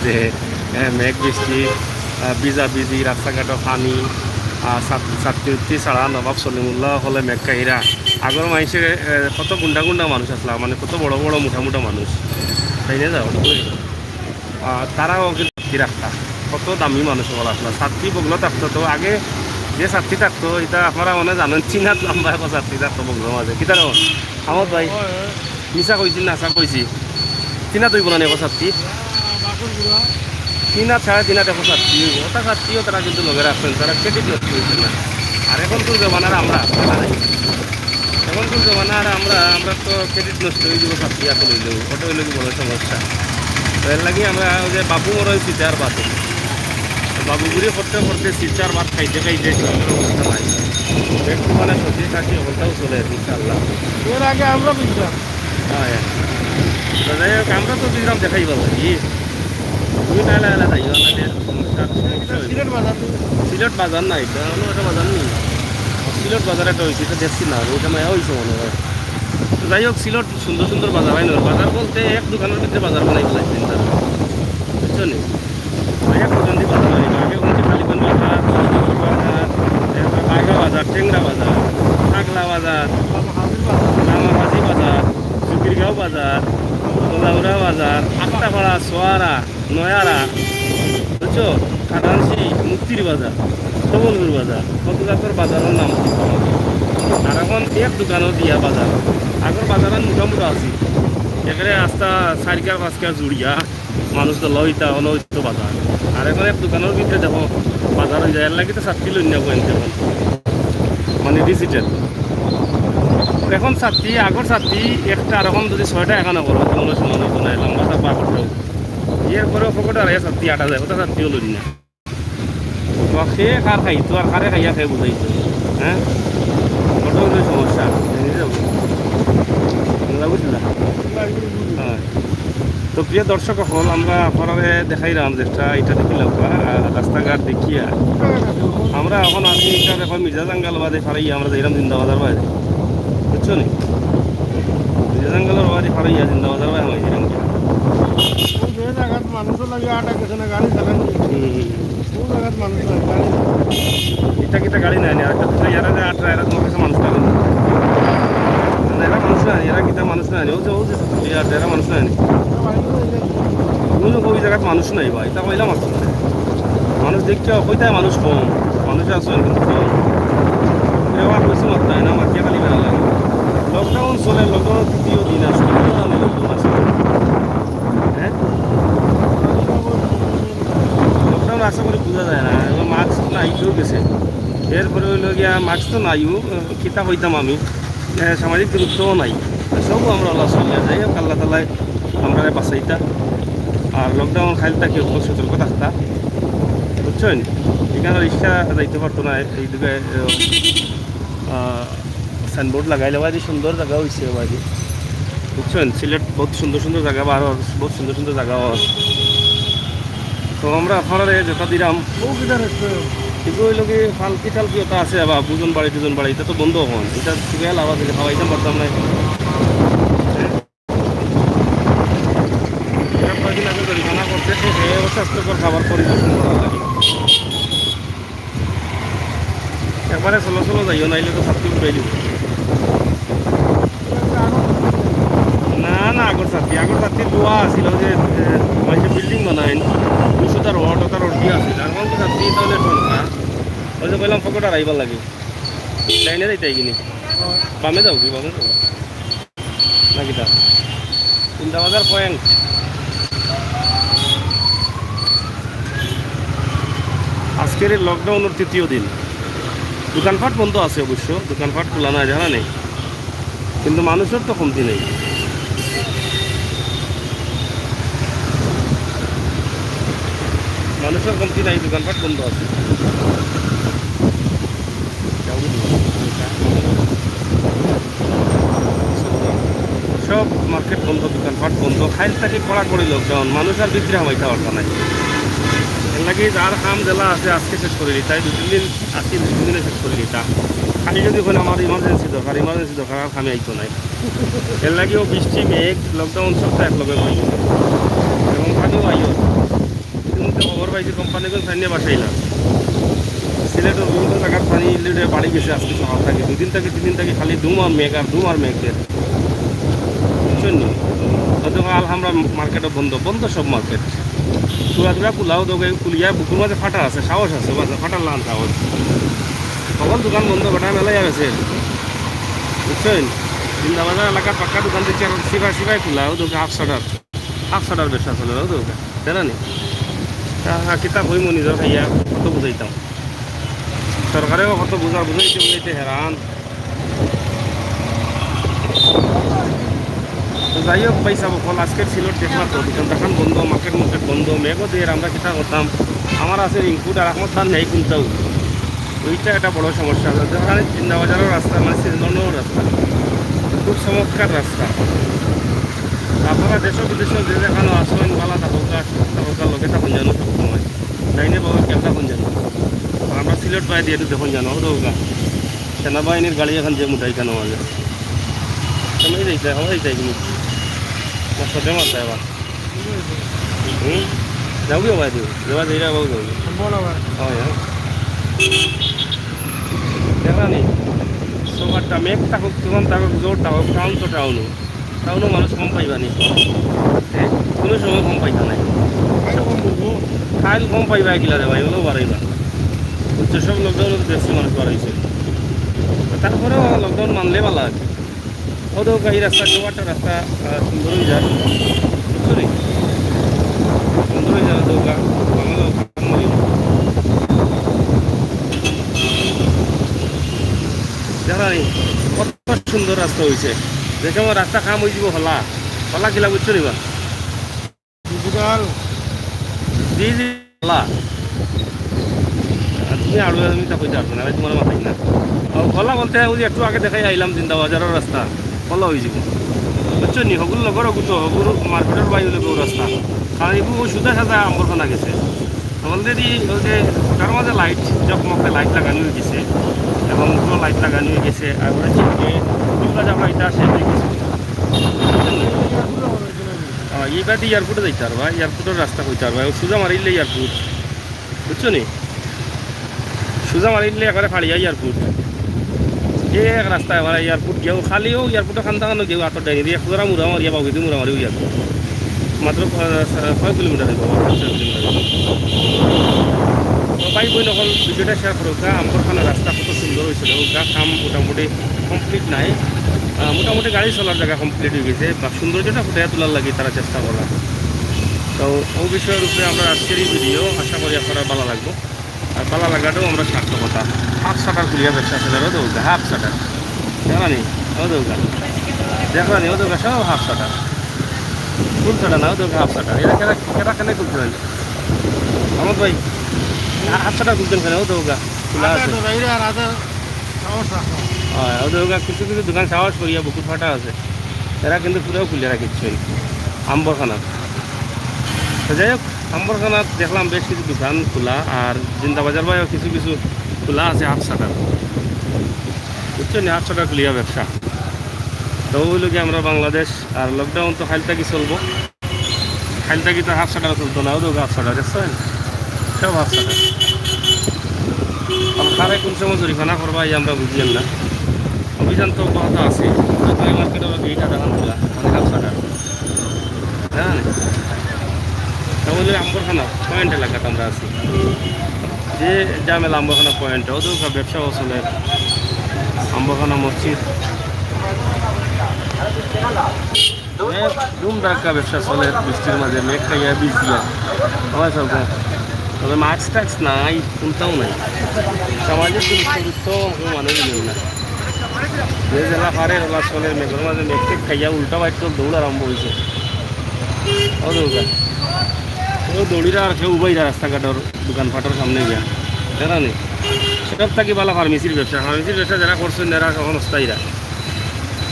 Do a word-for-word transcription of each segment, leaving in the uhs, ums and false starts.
যে, এ, মেঘ বৃষ্টি, আ, ভিজা ভিজি, রাস্তাঘাটো পানি, আ, ছাত-, ছাত্রী উত্রী ছাড়া নবাব সলিমুল্লাহ হকলে মেঘ খাইরা। আগর মাইনষে, এ, কত গুন্ডা গুন্ডা মানুষ আছলা, মানে, কত বড় বড় মোটা মোটা মানুষ, তাইন না? যাও, আ, তারাও কিন্তু ছাত্রী রাখতা, কত দামি মানুষ অকল আছলা। ছাত্রী বগলো থাকতো, তো আগে যে ছাত্রী থাকতো, ইটা আপনারা মনে জানইন, চিনাত লম্বা এক ছাত্রী থাকতো বগলোর মাঝে। কিতা রে, আহমদ ভাই? মিছা কইছি না, হাছা কইছি? চিনাত অইবো না নি ছাত্রী? তিন হাত, সাড়ে তিন হাত এক ছাত্রী অইবো। ওটা ছাত্রীও তারা কিন্তু লগে রাখছইন, তারা credit নষ্ট অইছে না। আর অখনকুর জমানার আমরা, তারা নাই। অখনকুর জমানার আমরা, আমরা তো credit নষ্ট অই যাইবো, ছাত্রী অকল অইলেও। ওটা অইলো কি বড় সমস্যা। তো এর লাগি আমরা ওই যে বাবু মরণ চিতার বাদে, বাবু বুড়ি করতে করতে চিতার ভাত খাইতে খাইতে শরীরের অবস্থা নাই। একটু মানে সর্দি কাশি অবস্থাও চলে আর কি, ইনশাআল্লাহ। এর আগে আমরা বুঝলাম। হ্যাঁ, হ্যাঁ। তো যাই হোক, আমরা তো বুঝলাম দেখাই ভালো কি। তুমি তাহলে আলাদা যাইও, আমাদের সমস্যা, সমস্যা হইবে। সিলেট বাজার তো। সিলেট বাজার না, এটা অন্য একটা বাজার নি। সিলেট বাজার একটা হইছে, এটা দেখছি না, ওইটা নয়া হইছে মনে হয়। তো যাই হোক, সিলেট সুন্দর সুন্দর বাজার হয় না, বাজার বলতে এক দোকানের ভিতরে বাজার বানাই ফেলাইছে তারা, বুঝছো নি? এক দোকান দিয়ে বাজার হয় না, আগে বলছে কালীগঞ্জ বাজার, বাজার, এরপর বাগড়া বাজার, টেংরা বাজার, পাগলা বাজার, লামার হাজি বাজার, জুকিরগাঁও বাজার, লাউরা বাজার, আট্টাপাড়া, সোয়ারা, নয়ারা, বুঝছো? কাটানসি, মুক্তির বাজার, সবলপুর বাজার, কত জাতর বাজারের নাম। আর এখন এক দোকানও দিয়া বাজার। আগর বাজার আর মোটা মোটা আছিল, এখানে আস্তা চারিকার পাঁচকার জুড়িয়া মানুষ তো লইতা অনৈত বাজার। আর এখন এক দোকানের ভিতরে দেখো বাজার হয়ে যায়, এর লাগি তো ছাত্রী লইন না বইন এখন, মানে, ডিজিটাল। এখন ছাত্রী, আগর ছাত্রী একটা, আর এখন যদি ছয়টা এখানে করো, তো মনে হয় সমান হতো না, লম্বা থাকবা করতেও। এরপরেও পকেটে আর ছাত্রী আটা যায়, ওটা ছাত্রীও লড়ি না। তো সে কার খাই, তো আর কারে খাইয়া খাই বুঝাইতো, হ্যাঁ? ওটা হইলো সমস্যা, বুঝে যাবো। বুঝলা, বুঝলা? হ্যাঁ। তো প্রিয় দর্শক অকল, আমরা আপনারারে দেখাইলাম যেটা, এটা দেখিলাম, আহ, রাস্তাঘাট দেখিয়া। আমরা এখন আছি, এটা এখন মির্জা জাঙ্গাল বাদে ফারাইয়া আমরা যাইলাম জিন্দাবাজার বাদে, বুঝছো নি? মির্জা জাঙ্গালের বাদে ফারাইয়া জিন্দাবাজার বাদে আমরা যাইলাম। ওই যে জায়গাত মানুষও লাগে, আটা গেছে না, গাড়ি চালানি। হুম। কোন জায়গাত মানুষ নাই, গাড়ি নাই। ইটা কিতা গাড়ি নাই নি? আর একটা তো ইয়ারা যে আটরা, এরা তোমার কাছে মানুষ লাগে না। না, এরা মানুষ নাই, এরা কিতা মানুষ নাই নি? ও যে, ও যে, এই আটরা, এরা মানুষ নাই নি? তুমি তো ওই জায়গাত মানুষ নাই ভাই, তা কইলাম আর কি। মানুষ দেখতে কইতায় মানুষ কম, মানুষ আছে কিন্তু কম। এবার কইছে মাত্রায় না, মাতিয়া খালি বেড়া লাগে। লকডাউন চলে, লকডাউন তৃতীয় দিন আসলে, কি জানে লকডাউন আসলে? হ্যাঁ? লকডাউন আশা করি বুঝা যায় না, এবং মাস্ক তো নাই, কেউ গেছে। এরপরে হইলো গিয়া মাস্ক তো নাইও, কিতা কইতাম আমি, এ, সামাজিক দূরত্বও নাই। সব আমরা আল্লাহ চলিয়া যাই হোক, আল্লাহ তালায় আমরা বাঁচাইতা। আর লকডাউন খাইল থাকি খুব সতর্ক থাকতা, বুঝছেন? এখানে রিক্সা যাইতে পারতো না, এইদিকে, এ, আহ, সাইনবোর্ড লাগাইলে বাড়ি সুন্দর জায়গা হইছে বাড়ি, বুঝছেন? সিলেট বহুত সুন্দর সুন্দর জায়গা, বারো বহুত সুন্দর সুন্দর জায়গা আছে। তো আমরা আপনারারে যেটা দিলাম, কিন্তু ওই লগে ফালকি টালকি ওটা আছে আবার, বুজন বাড়ি টুজন বাড়ি, এটা তো বন্ধ এখন, এটা সিরিয়াল আবার দিলে খাওয়াইতাম পারতাম না। এটা কয়দিন আগে জরিমানা করছে, সে অস্বাস্থ্যকর খাবার পরিবেশন করা লাগে। একবারে চলো চলো যাইও, নাইলে তো ছাত্রী উঠাই দিব। না, না, আগর ছাত্রী, আগর ছাত্রী দোয়া আছিল যে, এ, মাইনষে বিল্ডিং বানাইন, দুশোটা রড, ওটা রড দিয়া আছিল। আর কোন ছাত্রী তাহলে ঠনকা? ওই যে কইলাম পকেট আর আইবার লাগে। লাইনে যাইতে আইগিনি। বামে যাও কি, বামে যাও। না কিতা? জিন্দাবাজার পয়েন্ট। আজকের এই লকডাউনের তৃতীয় দিন। দোকানপাট বন্ধ আছে অবশ্য, দোকানপাট খোলা নাই, জানা নেই, কিন্তু মানুষের তো কমতি নেই, মানুষের কমতি নাই, দোকানপাট বন্ধ আছে। সব মার্কেট বন্ধ, দোকানপাট বন্ধ, খাইল থাকি কড়াকড়ি লকডাউন, মানুষ আর ভিতরে হামাইতে পারতা নাই। এর লাগি যার কাম জেলা আছে আজকে শেষ করি দিতায়, দুই তিন দিন আজকে দুই দিনে শেষ করি দিতা। খালি যদি এখন আমার ইমার্জেন্সি দরকার, ইমার্জেন্সি দরকার আর কামে আইতো নাই। এর লাগিও বৃষ্টি মেঘ লকডাউন সবটা এক লগে করি এবং পানিও আইও। এই যে কোম্পানিগুলো পানি বাসাইলা, সিলেটের বিভিন্ন জায়গার পানি ইলিটে বাড়ি গেছে আজকে সকাল থেকে, দুই দিন থেকে, তিন দিন থেকে খালি ধুম আর মেঘ আর ধুম আর মেঘ দের। বুঝছেন নি? গতকাল আমরা মার্কেটও বন্ধ, বন্ধ সব মার্কেট। চূড়া চূড়া কুলাও দোকে কুলিয়া বুকুর মাঝে ফাটা আছে, সাহস আছে, বাস ফাটার লান সাহস। সকল দোকান বন্ধ, গোটা মেলাই গেছে। বুঝছেন? জিন্দাবাজার এলাকার পাক্কা দোকান দেখছি আর সিপাই সিপাই খোলা, ও দোকে হাফ শাটার, হাফ শাটার ব্যবসা চলে, ও দোকে জানা নি। তা কিতা কইমু নিজর খাইয়া কত বুঝাইতাম, সরকারেও কত বুঝার বুঝাইতে বুঝাইতে হেরান। তো যাই হোক ভাই সাহেব, অকল আজকের সিলেট দেখলাম তো, দোকান দোকান বন্ধ, মার্কেট মার্কেট বন্ধ, মেঘও দের, আমরা কিতা করতাম। আমার আছে রেইনকোট আর আমার তার নেই কোনটাও, ওইটা একটা বড় সমস্যা। যেখানে জিন্দাবাজারও রাস্তা, মানে সিজনও রাস্তা, খুব চমৎকার রাস্তা। আপনারা দেশও বিদেশও যে যেখানে আসবেন, ভালো থাকুক, আর সুস্থ থাকুক, আর লগে থাকুন যেন সবসময়। ডাইনে বাবা খেয়াল থাকুন যেন। আর আমরা সিলেট বাই দিয়ে একটু দেখুন যেন, হতো হোক। সেনাবাহিনীর গাড়ি এখন যে মুঠাই কেন আমাদের। আমি যাইতে, আমার যাইতে কিন্তু। আমার সাথে মারতে এবার। হুম? যাওগি ওবায়দি? যাওয়া যাইরা ওবায়দি। বলো ভাই। হয়, হ্যাঁ। দেখা নি? সকালটা মেঘ থাকুক, তুফান থাকুক, জোর থাকুক, টাউন তো টাউনও। টাউনও মানুষ কম পাইবা নি। হ্যাঁ? কোনো সময় কম পাইবা নাই। কাইল কম বলবো। কাইল কম পাইবা এগুলা রে ভাই, ওগুলো বাড়াইবা। বুঝছো, সব লকডাউনে তো দেখছি মানুষ বাড়াইছে। তারপরেও লকডাউন মানলে ভালো আর কি। ও তো এই রাস্তা, চৌবাট্টা রাস্তা, আহ, সুন্দর হয়ে যায়। বুঝছো নি? সুন্দর হয়ে যাবে তো গা, বাংলা ওখান মনে হয়। দেখা নি? কত সুন্দর রাস্তা হয়েছে। যে সময় রাস্তা কাম হয়ে যাব হলা, হলা কিলা বুঝছো নি বা? ডিজিটাল। জি, জি, হলা। আর তুমি আরো আমি তা কইতে পারবো না, আমি তোমার মাথায় না। ও, হলা বলতে ওই যে একটু আগে দেখাই আইলাম জিন্দাবাজারের রাস্তা, হলা হয়ে যাব। বুঝছো নি? হগুর লগর হগু তো, হগুর মার্কেটের বাইরে হলে রাস্তা। কারণ এগুলো ওই সুজা সাজা আম্বরখানা গেছে। Already ওই যে তার মাঝে লাইট, জকমকে লাইট লাগানো হয়ে গেছে। এবং উপরে লাইট লাগানো হয়ে গেছে। আর ওরা যে দুর্গা যাবো এটা শেষ হয়ে গেছে। আহ, এইবাদি এয়ারপোর্টে যাইতে পারবা, এয়ারপোর্টের রাস্তা কইতে পারবা। ও সুজা মারিলে এয়ারপোর্ট, বুঝছো নি? সুজা মারিলে একবারে ফাড়িয়া এয়ারপোর্ট। এ এক রাস্তা একবারে এয়ারপোর্ট গিয়াও, খালিও এয়ারপোর্টে খান থাকানো গিয়েও আতর দেয়নি। এক জোড়া মুড়া মারিয়া বাবুদি মুড়া মারি এয়ারপোর্ট। মাত্র, আহ, ছয় কিলোমিটার হইব, পাঁচ ছয় কিলোমিটার হইব। তো ভাই বোন, এখন ভিডিওটা শেয়ার করো। গা আম্বরখানা রাস্তা কত সুন্দর হয়েছে, দেখো, গা কাম মোটামুটি কমপ্লিট নাই। আহ, মোটামুটি গাড়ি চলার জায়গা কমপ্লিট হয়ে গেছে, বা সৌন্দর্যটা ফুটিয়ে তোলার লাগি তারা চেষ্টা করা। তো ও বিষয়ের উপরে আমরা আজকের এই ভিডিও, আশা করি আপনারা ভালো লাগবো। আর ভালো লাগাটাও আমরা সার্থকতা। হাফ শাটার খুলিয়া ব্যবসা চলে, ও দৌড়া, হাফ শাটার। দেখলানি? ও দৌড়া। দেখলানি? ও দৌড়া, সব হাফ শাটার। ফুল শাটার না, ও দৌড়া, হাফ শাটার। এরা কেরা, কেরা কেনে খুলতে হয়? আমার ভাই, হাফ শাটার খুলতেন কেনে? ও দৌড়া, খোলা আছে। হয়, ওদের ওখানে কিছু কিছু দোকান সাহস করিয়া বুকুর ফাটা আছে, এরা কিন্তু পুরাও খুলে রাখিচ্ছে আম্বরখানা। তো যাই হোক, আম্বরখানা দেখলাম বেশ কিছু দোকান খোলা, আর জিন্দাবাজার বাইও কিছু কিছু খোলা আছে হাফ শাটার, বুঝছেন, হাফ শাটার খুলিয়া ব্যবসা। তো ওই লোকে আমরা বাংলাদেশ, আর লকডাউন তো খাইল থাকি চলবো। খাইল থাকি তো হাফ শাটার চলতো না, ওদের হাফ শাটার, দেখছেন? সব হাফ শাটার। আর কারে কোন সময় জরিমানা করবা, এই আমরা বুঝিয়েন না। অভিযান তো অব্যাহত আছে। তো ভাই মার্কেট আবার গেট আধা ঘন্টা খোলা, মানে হাফ শাটার। হ্যাঁ? তাহলে আম্বরখানা পয়েন্ট এলাকাতে আমরা আছি। যে ঝামেলা আম্বরখানা পয়েন্ট, ওদের ব্যবসা চলে। আম্বরখানা মসজিদ। এ, ধুম ধাক্কা ব্যবসা চলে বৃষ্টির মাঝে, মেঘ খাইয়া বীজ দিয়া। আমার সব গাছ। তবে মাস্ক টাস্ক নাই, কোনটাও নাই। সামাজিক দূরত্ব, দূরত্ব কোনো মানুষ নেই না। যে জেলা পারে, ওলা চলে, মেঘের মাঝে মেঘ টেঘ খাইয়া উল্টা বাইর তো দৌড় আরম্ভ হয়েছে। ও দৌড়া। কেউ দৌড়িরা আর কেউ উবাইরা রাস্তাঘাটর দোকানপাটর সামনে গিয়া। জানা নেই? সব থাকি ভালো ফার্মেসির ব্যবসা। ফার্মেসির ব্যবসা যারা করছেন, যারা এখন অস্থায়ীরা।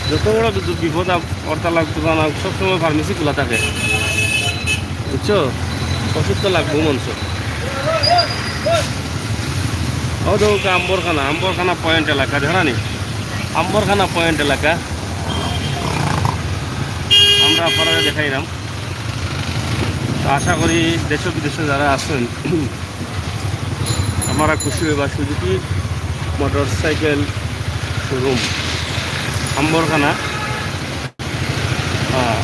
যত বড় বি-, বিপদ আপ-, অর্থাৎ লাগতো না, সবসময় ফার্মেসি খোলা থাকে, বুঝছো? ওষুধ তো লাগবো মানুষ। ও দেখো আম্বরখানা, আম্বরখানা পয়েন্ট এলাকা, জানা নি? আম্বরখানা পয়েন্ট এলাকা আমরা আপনারা দেখাইলাম। আশা করি দেশ বিদেশে যারা আছেন, আপনারা খুশি হইবা। Suzuki motorcycle showroom, Ambarkhana. হ্যাঁ,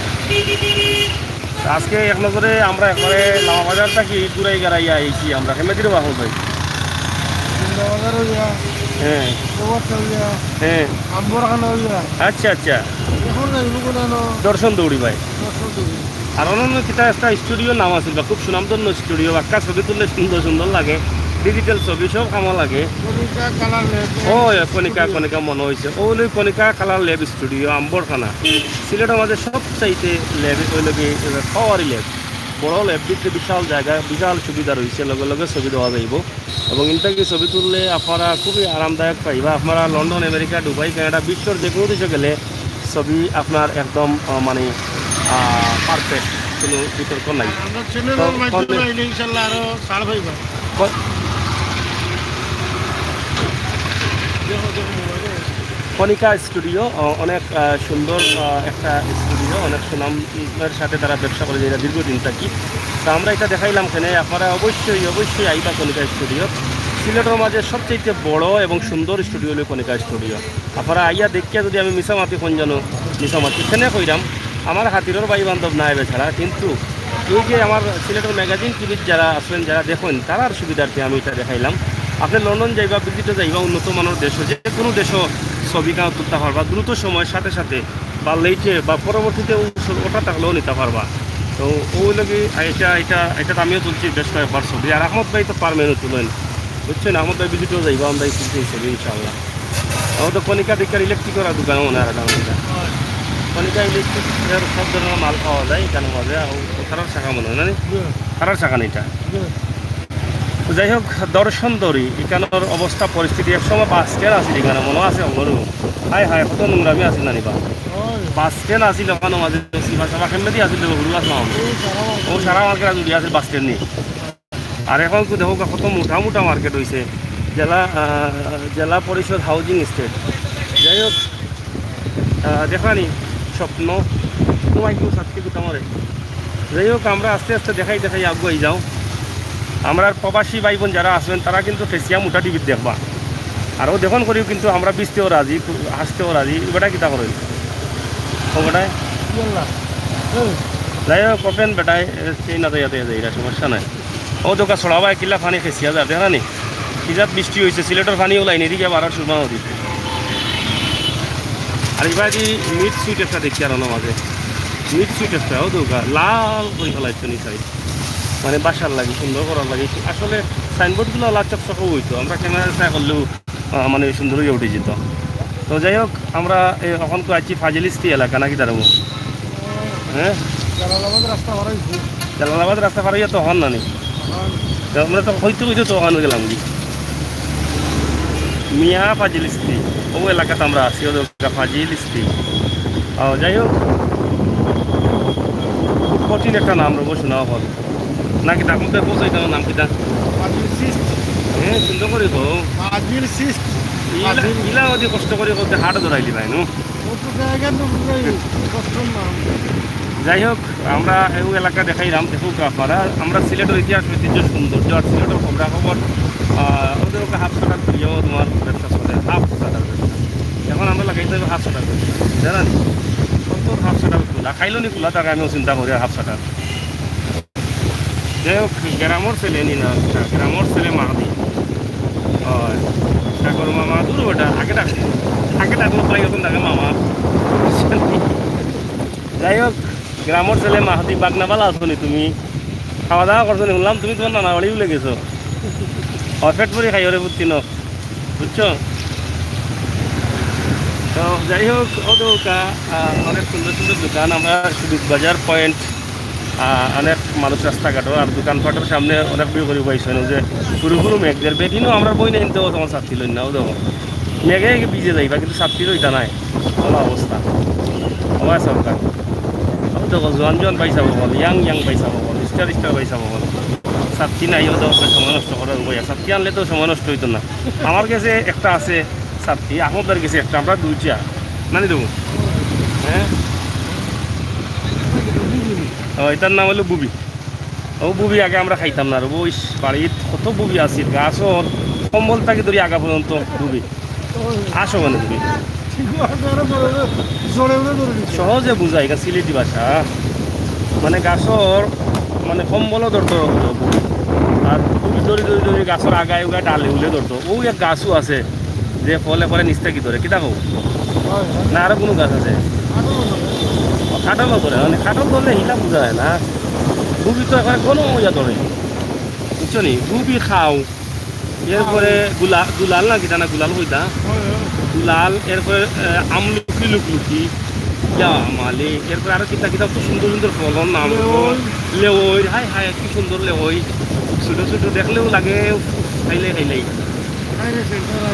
আজকে এক নজরে আমরা একবারে লামা বাজার থাকি ঘুরাই গাড়াইয়া আইছি আমরা। কেমনে দিলে বাহন ভাই? জিন্দাবাজার হইয়া, হ্যাঁ। গোবরটা হইয়া, হ্যাঁ। আম্বরখানা হইয়া। আচ্ছা, আচ্ছা। এখন যাইব কোন আনো? দর্শন দৌড়ি ভাই। দর্শন দৌড়ি। আর অন্যান্য কিতা একটা স্টুডিওর নাম আছিল বা, খুব সুনামধন্য স্টুডিও, বাক্কা ছবি তুললে সুন্দর সুন্দর লাগে, ডিজিটাল ছবি সব কামো লাগে। কণিকা কালার ল্যাব। ও, কণিকা, স্টুডিও। কণিকা মনে হইছে। ও, ওই কণিকা কালার ল্যাব স্টুডিও, আম্বরখানা। সিলেটের মাঝে সবচাইতে ল্যাব হইল কি, পাওয়ারি ল্যাব, বড় ল্যাব, ভিতরে বিশাল জায়গা, বিশাল সুবিধা রয়েছে, লগে লগে ছবি দেওয়া যাইব। এবং ইনতাকি ছবি তুললে আপনারা খুবই আরামদায়ক পাইবা। আপনারা লন্ডন, আমেরিকা, দুবাই, কানাডা, বিশ্বর যে কোনো দেশে গেলে ছবি আপনার একদম, আহ, মানে, আহ, পারফেক্ট, কোনো বিতর্ক নাই। আমরা চ্যানেলের তো মাধ্যমে কনে- আইলে ইনশাল্লাহ আরো ছাড় পাইবা। ক-, দেখো, দেখো, মোবাইলে। কণিকা স্টুডিও, আহ, অনেক, আহ, সুন্দর, আহ, একটা স্টুডিও, অনেক সুনামের সাথে তারা ব্যবসা করে যারা দীর্ঘদিন থাকি। তো আমরা এটা দেখাইলাম এখানে, আপনারা অবশ্যই, অবশ্যই আইবা কণিকা স্টুডিও। সিলেটের মাঝে সবচেয়ে বড় এবং সুন্দর স্টুডিও হলো কণিকা স্টুডিও। আপনারা আইয়া দেখিয়া যদি আমি মিছামাতি কোন জানো, মিছামাতি এখানে কইরাম, আমার হাতিরর ভাই বান্ধব নাই বেচারা, কিন্তু এই যে আমার সিলেটের ম্যাগাজিন টিভির যারা আছেন, যারা দেখেন, তারার সুবিধার্থে আমি এটা দেখাইলাম। আপনি লন্ডন যাইবা, ভিজিটে যাইবা, উন্নত মানের দেশে, যে কোনো দেশে ছবি কাউ তুলতে পারবা দ্রুত সময়ের সাথে সাথে, বা লেটে বা পরবর্তীতে ও-, ওটা থাকলেও নিতে পারবা। তো ওই লগে এটা, এটা, এটা তো আমিও তুলছি বেশ কয়েকবার ছবি। আর আহমদ ভাই তো পারমেন্ট তুলেন, বুঝছেন? আহমদ ভাই ভিজিটও যাইবা আমরা এই ছবি, এই ছবি ইনশাআল্লাহ। আমাদের কণিকা দেখার ইলেকট্রিক করার দোকান মনে হয় আর একটা। কণিকা ইলেকট্রিক এর সব ধরনের মাল পাওয়া যায় এখানে মাঝে। ও, ও তারার শাখা মনে হয়, না নি? হুম। তারার শাখা নেই এটা। হুম। তো যাই হোক, দর্শন দৌড়ি এখানোর অবস্থা পরিস্থিতি, এক সময় বাস স্ট্যান্ড আছিল এখানে, মনে আছে? অঙ্গরু, হায় হায়, কত নোংরামি আছিল, না নি বা? ওই। বাস স্ট্যান্ড আছিল ওখানে মাঝে, সিবা সাবা কেমনে দিয়ে আছিল, হুরু আসলাম। ওই সারা মার্কেট। ও সারা মার্কেট জুড়ি আছিল বাস স্ট্যান্ড নিয়ে। আর এখন তো দেখো কত মোটা মোটা মার্কেট হইছে, জেলা, আহ, জেলা পরিষদ হাউজিং এস্টেট। যাই হোক, আহ, দেখলানি স্বপ্ন, তোমায় কেউ সাক্ষী দিতে পারে। যাই হোক, আমরা আস্তে আস্তে দেখাই দেখাই আগুয়াই যাও। আমরার প্রবাসী ভাই বোন যারা আছেন, তারা কিন্তু ফেসিয়া মোটা টিভিত দেখবা। আর ও দেখুন করিও কিন্তু আমরা বিচতেও রাজি, হাসতেও রাজি, বেটা কিতা করেন? ও বেটায়? কি বললা? এই। যাই হোক, ওপেন বেটায়, এ, সেই না যাইয়া যাইয়া যাইরা, সমস্যা নাই। ও দোকা ছড়াবায় কিলা পানি খেসিয়া যার, দেখরা নি? কি জাত বৃষ্টি হইছে, সিলেটর পানি ওলাই নি, এদিকে বারো সুরমা নদী। আর এবার কি মিট সুইট একটা দেখি আর ওনার মাঝে। মিট সুইট একটা, ও দোকা লাল করে ফেলাইছে নি সাইড। মানে বাসার লাগি, সুন্দর করার লাগি। আসলে সাইনবোর্ডগুলো লাল চকচকে হইতো, আমরা ক্যামেরা ট্রাই করলেও, আহ, মানে সুন্দর হয়ে উঠে যেত। তো যাই হোক, আমরা এ, এখন তো আছি ফাজিল ইস্তি এলাকা নাকি তার মধ্যে? হ্যাঁ? জালালাবাদ রাস্তা পার হইছি। জালালাবাদ রাস্তা পার হইয়া তো হন না নি? হন। তো আমরা তো হইতে হইতে তো হন গেলাম কি? মিয়া ফাজিল ইস্তি, ও এলাকাতে আমরা আছি, ও এলাকা ফাজিল ইস্তি। আহ, যাই হোক, খুব কঠিন একটা নাম রব শোনা হল। নাকি ডাকুতে বসে এটার নাম কিতা? ফাজিল সিস্ট। হ্যাঁ, সুন্দর করে তো। ফাজিল সিস্ট। ইলা, ফাজিল। ইলা ওদি কষ্ট করে করতে হাট ধরাইলি ভাই, নু? ও তো জায়গা তো বুঝাই, কষ্ট না। যাই হোক, আমরা এই এলাকা দেখাইলাম, দেখুক আপনারা। আমরা সিলেটের ইতিহাস, ঐতিহ্য, সৌন্দর্য আর সিলেটের খবরাখবর, আহ, ওদের ওকে হাফ শাটার করিয়াও তোমার ব্যবসা চলে, হাফ শাটার ব্যবসা। এখন আমরা লাগাইতে হবে হাফ শাটার ব্যবসা, জানেন? কত হাফ শাটার খোলা, খাইলো নি খোলা, তাকে আমিও চিন্তা করি হাফ শাটার। যাই হোক, গ্রামর ছেলে নি না, গ্রামর ছেলে মাহাদি। হয়, সাগর মামা, দূর ওটা, আগে ডাক, আগে ডাকলো ভাই, এখন ডাকে মামা। যাই হোক, গ্রামর ছেলে মাহাদি, বাগনা, বালা আছো নি তুমি? খাওয়া দাওয়া করছো নি? শুনলাম তুমি তোমার নানা বাড়ি ভুলে গেছো। অ, পেট ভরি খাইও রে পুত্তি ন, বুঝছো? তো যাই হোক, ও তো কা-, আহ, অনেক সুন্দর সুন্দর দোকান। আমরা সুবিধ বাজার পয়েন্ট, আহ, অনেক মানুষ রাস্তাঘাটও আর দোকানপাটের সামনে অনেক ভিড় করে বইছে, যে পুরো পুরো মেঘ দের বেদিনও আমরা বই নিয়ে নিতে তখন ছাত্রী লই না, ও দেখো মেঘে ভিজে যাইবা, কিন্তু ছাত্রী লইতা নাই, ভালো অবস্থা। আমার সরকার, ও দেখো জোয়ান জোয়ান পয়সা বকল, ইয়াং ইয়াং পয়সা বকল, স্টার স্টার পয়সা বকল, ছাত্রী নাই, ও দেখো সময় নষ্ট করার উপায় আছে। ছাত্রী আনলে তো সময় নষ্ট হইতো না। আমার কাছে একটা আছে ছাত্রী, আহমদার কাছে একটা, আমরা দুইটা। নানি দেবো? হ্যাঁ? ও, এটার নাম হলো বুবি। ও বুবি আগে আমরা খাইতাম না রে, ওই বাড়িত কত বুবি আছিল, গাছর কম্বল থাকি ধরি আগা পর্যন্ত বুবি। আসো মানে বুবি। সহজে বুঝাই, এটা সিলেটি ভাষা। মানে গাছর, মানে কম্বলও ধরতো বুবি। আর বুবি ধরি ধরি ধরি গাছর আগায় উগায় ডালে উলে ধরতো। ও এক গাছও আছে, যে ফলে ফলে নিচ থাকি ধরে। কিতা কও? না, আরো কোনো গাছ আছে? ও, কাঠলও ধরে, মানে কাঠল ধরলে হিলা বুঝা যায় না। বুবি তো এখন কোনো মজা ধরে, বুঝছো নি? বুবি খাও, এরপরে গুলা-, গুলাল না কিতা না, গুলাল কইতা? গুলাল, এরপরে, আহ, আমলকি লুকলুকি। ইয়া মালিক, এরপরে আরো কিতা কিতা তো সুন্দর সুন্দর ফলর নাম। লেওই। লেওই, হায় হায়, কি সুন্দর লেওই। ছোট ছোট দেখলেও লাগে, উফ, উফ, খাইলাই খাইলাই।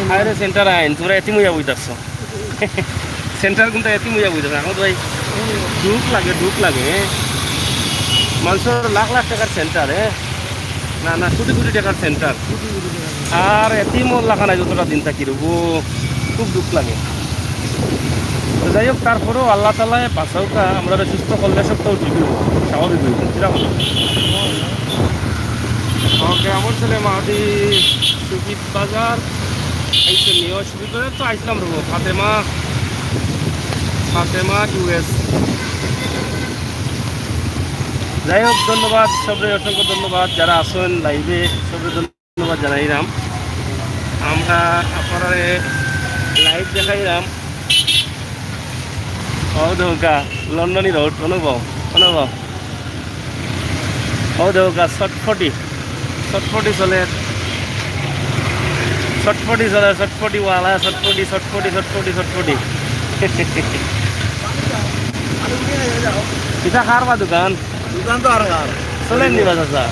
হায় রে সেন্টার আইন, তোমরা এতিম হইয়া বই থাকছো। সেন্টার কোনটা এতিম হইয়া বই থাকছো? এখন তো ভাই দুখ লাগে, দুখ লাগে, হ্যাঁ। মানুষের লাখ লাখ টাকার সেন্টার, হ্যাঁ। না, না, কোটি কোটি টাকার সেন্টার। আর এতিমর লাখান নাই যতটা দিন থাকি রবো, খুব দুখ লাগে। তো যাই হোক, তারপরেও আল্লাহ তাআলায় বাঁচাউকা, আমরা সুস্থ করলে সব তো উঠিব, স্বাভাবিক হইব, কিরকম? ওকে, আমার ছেলে মাহাদি সুজিত বাজার, এই তো নিয়ে অসুবিধা তো আইসলাম রবো, ফাতেমা, ফাতেমা ইউএস। যাই হোক, ধন্যবাদ সবরে, অসংখ্য ধন্যবাদ যারা আছেন লাইভে, সবরে ধন্যবাদ জানাইলাম। আমরা আপনারা লাইভ দেখাইলাম। ও ধোকা, লন্ডনী রোড, অনুভব, অনুভব। ও ধোকা, ছটফটি, ছটফটি চলে, ছটফটি চলে, ছটফটি ওয়ালা, ছটফটি, ছটফটি, ছটফটি, ছটফটি। এটা কার বা দোকান? দোকান তো আর কার? চলেননি বা চাচা?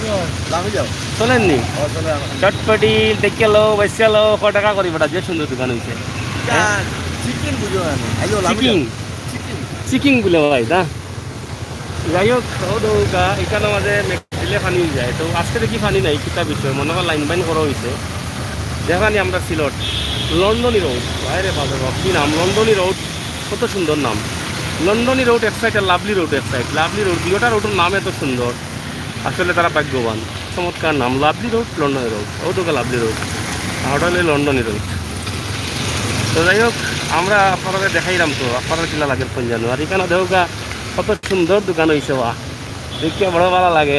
লামি যাও। চলেননি? ও, চলে আর। চটপটি, দেখে লো, বসে লো, ক টাকা করি বেটা, যে সুন্দর দোকান হইছে। হ্যাঁ? চিকেন বুঝো না আমি। আইও, লামি যাও। চিকেন? চিকেন। চিকেন বলে ভাই, না? যাই হোক, ও দৌকা, এখানে মাঝে মেঘ দিলে পানি হয়ে যায়। তো আজকে দেখি পানি নাই, কিতা বিষয়? মনে হয় লাইন বাইন করা হইছে। দেখানি আমরা সিলট। লন্ডনী রোড। ভাই রে বাবা, কি নাম? লন্ডনী রোড। কত সুন্দর নাম। লন্ডনী রোড এক সাইড আর লাভলি রোড এক সাইড। লাভলি রোড, দুইটা রোডের নাম এত সুন্দর। আসলে তারা ভাগ্যবান। চমৎকার নাম, লাভলি রোড, লন্ডনী রোড। ও তো লাভলি রোড। আর ওটা হলো লন্ডনী রোড। তো যাই হোক, আমরা আপনারা দেখাইলাম তো, আপনারা কিলা লাগে কোন জানো। আর এখানে দেখো গা, কত সুন্দর দোকান হইছে বা। দেখিয়া বড় ভালা লাগে।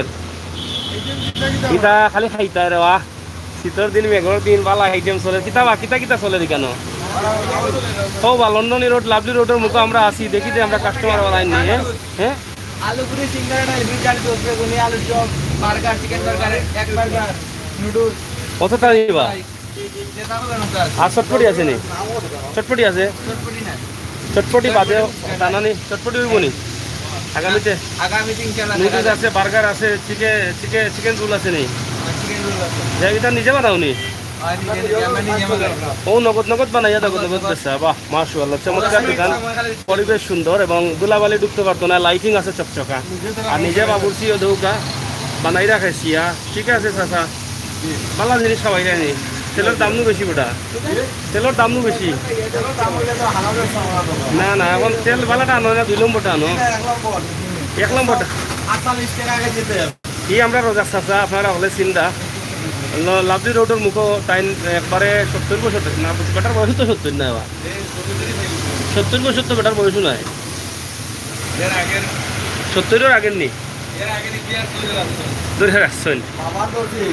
ইটা খালি খাইতা রে বা। শীতর দিন, মেঘর দিন, ভালা আইটেম চলে। কিতা বা, কিতা কিতা চলে এখানে? ও বা, লন্ডনী রোড, লাভলি রোডের মুখো আমরা আছি, দেখি যে আমরা কাস্টমার বালা আইন নিয়ে, হ্যাঁ? আলু পুরি, সিঙ্গারা, ডাল, বিরিয়ানি, দশ বেগুনি, আলুর চপ, বার্গার, চিকেন বার্গার, এক বার্গার, নুডলস। কত টাকা নিবা? যেটা হবে না, স্যার। আর চটপটি আছে নি? চটপটি আছে? চটপটি নাই। চটপটি বাদে টানা নি? চটপটি হইব নি? আগামীতে আগামী দিন কেন নুডলস আছে, বার্গার আছে, চিকেন, চিকেন, চিকেন রোল আছে নি? চিকেন রোল আছে। যে এটা নিজে বানাও নি? আর নিজে, নিজে, আমরা নিজে বানাই। ও নগদ নগদ বানাইয়া দেখো, নগদ নগদ নগদ। বেচা, বাহ, মাশাআল্লাহ, চমৎকার দোকান। পরিবেশ সুন্দর এবং ধুলাবালি ঢুকতে পারতো না, লাইটিং আছে চকচকা। আর নিজে বাবুর্চিও দৌকা বানাই রাখে সিয়া। ঠিক আছে চাচা, ভালা জিনিস খাওয়াই রাখি। তেলর দাম নু বেশি বেটা, তেলর দাম নু বেশি। না, না, এখন তেল ভালাটা আনো না, দুই নম্বরটা আনো। এক নম্বরটা। আটচল্লিশ টাকা আগে যেতে হবে। ই আমরা রোজা চাচা, আপনারা হলে চিন্তা। ল-, লাভলি রোডের মুখো টাইম একবারে সত্তর বছর, না, বেটার বয়স তো সত্তর না বা। সত্তর বছর তো বেটার বয়সও নাই। এর আগের সত্তরের আগের নি? এর আগের ইতিহাস ধরে রাখছে। ধরে রাখছেন। বাবার দর্জি।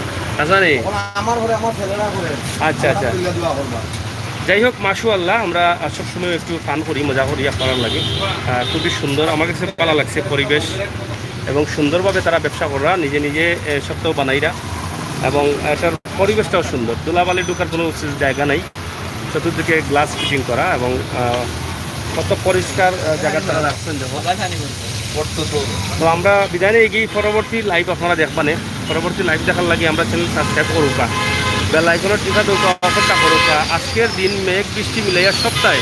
আচ্ছা নি? এখন আমার ঘরে আমার ছেলেরা করে। আচ্ছা, আচ্ছা। আলহামদুলিল্লাহ, দোয়া করবা। যাই হোক, মাশাআল্লাহ, আমরা, আহ, সবসময় একটু ফান করি, মজা করি আপনারার লাগি। আহ, খুবই সুন্দর, আমার কাছে ভালা লাগছে পরিবেশ এবং সুন্দরভাবে তারা ব্যবসা করা, নিজে নিজে, এ, সবটাও বানাইরা এবং এটার পরিবেশটাও সুন্দর। ধুলাবালি ঢুকার কোনো জায়গা নাই, চতুর্দিকে গ্লাস ফিটিং করা এবং, আহ, কত পরিষ্কার, আহ, জায়গা তারা রাখছেন দেখো। তো আমরা বিদায় নিয়ে গিয়ে পরবর্তী লাইভ আপনারা দেখবানে। পরবর্তী লাইভ দেখার লাগি আমরা চ্যানেল সাবস্ক্রাইব করুকা, বেল আইকনের টিপা দৌকা, অপেক্ষা করুকা। আজকের দিন মেঘ বৃষ্টি মিলাইয়া সপ্তাহে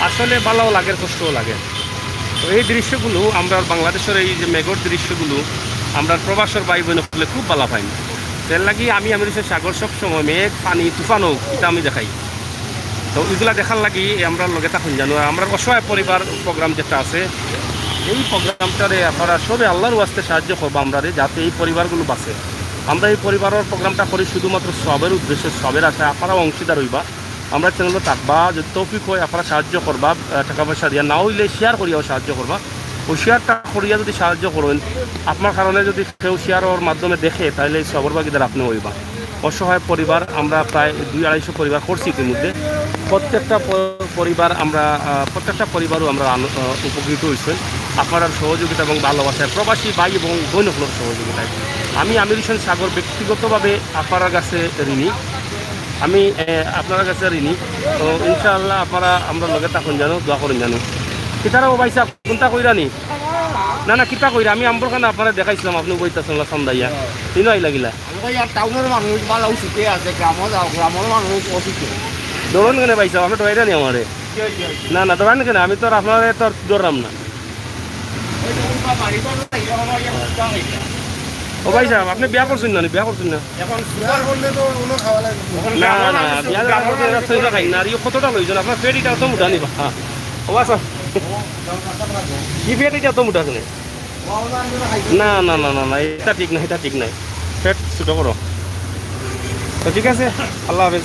আসলে ভালাও লাগে, কষ্টও লাগে। তো এই দৃশ্যগুলো আমরা বাংলাদেশের এই যে মেঘর দৃশ্যগুলো আমরা প্রবাসের ভাই বোন হলে খুব ভালা পাই। এর লাগি আমি, আমি সাগর সব সময় মেঘ, পানি, তুফান হোক, এটা আমি দেখাই। তো এগুলা দেখার লাগি আমরা লগে থাকুন জানো, আর আমরা অসহায় পরিবার প্রোগ্রাম যেটা আছে, এই প্রোগ্রামটারে আপনারা সবে আল্লাহর ওয়াস্তে সাহায্য করবা আমরারে, যাতে এই পরিবারগুলো বাঁচে। আমরা এই পরিবারর প্রোগ্রামটা করি শুধুমাত্র সবের উদ্দেশ্যে, সবের আশায়। আপনারাও অংশীদার হইবা। আমরা চ্যানেলও থাকবা, যদি তৌফিক হয় আপনারা সাহায্য করবা, আহ, টাকা পয়সা দিয়া, না হইলে শেয়ার করিয়াও সাহায্য করবা। ওই শেয়ারটা করিয়া যদি সাহায্য করেন, আপনার কারণে যদি কেউ শেয়ারর মাধ্যমে দেখে, তাহলে এই সবর ভাগিদার আপনি হইবা। অসহায় পরিবার আমরা প্রায় দুই আড়াইশো পরিবার করছি ইতিমধ্যে। প্রত্যেকটা প-, পরিবার আমরা, আহ, প্রত্যেকটা পরিবারও আমরা আন-, আহ, উপকৃত হয়েছে। আপনার সহযোগিতা এবং ভালোবাসায়, প্রবাসী ভাই এবং বোন সকলের সহযোগিতায় আমি আমির হোসেন সাগর ব্যক্তিগতভাবে আপনার কাছে ঋণী। আমি, এ, আপনার কাছে ঋণী। তো ইনশাআল্লাহ আপনারা আমরা লগে থাকুন জানো, দোয়া করুন জানো। কিতারা ও ভাই সাহেব, কোনটা কইরা নি? না, না, কিতা কইরা? আমি আম্বর খানা আপনারা দেখাইছিলাম, আপনি বইতাছেন না সান্দাইয়া। তিনও আই লাগিলা। আমি কই, আর টাউনের মানুষ ভালো সুখে আছে, গ্রামও যাও, গ্রামের মানুষ অসুখে। ধরুন কেন ভাই সাহেব, আপনি ডরাইরা নি আমারে? না, না, ডরান কেন? আমি তো আর আপনারে তো আর ডরাম না। ওই যে উল্টা বাড়ি ঘর নাই, এরকম আর ইয়ে উল্টা হয়ে যায়। ও ভাই সাহেব, আপনি বিয়া করছেন না নি? বিয়া করছেন না? এখন সুগার করলে তো ওগুলো খাওয়া লাগে। না, না, বিয়া যখন করছেন, এরা সইজা খাই না। আর ইয়ে কতটা লইছেন? আপনার পেট এটা তো মোটা নিবা। হ্যাঁ। ও আচ্ছা। কি পেট এটা তো মোটা শুনে? না, না, না, না, না, এটা ঠিক না, এটা ঠিক নাই। পেট ছোট করো। তো ঠিক আছে, আল্লাহ হাফেজ।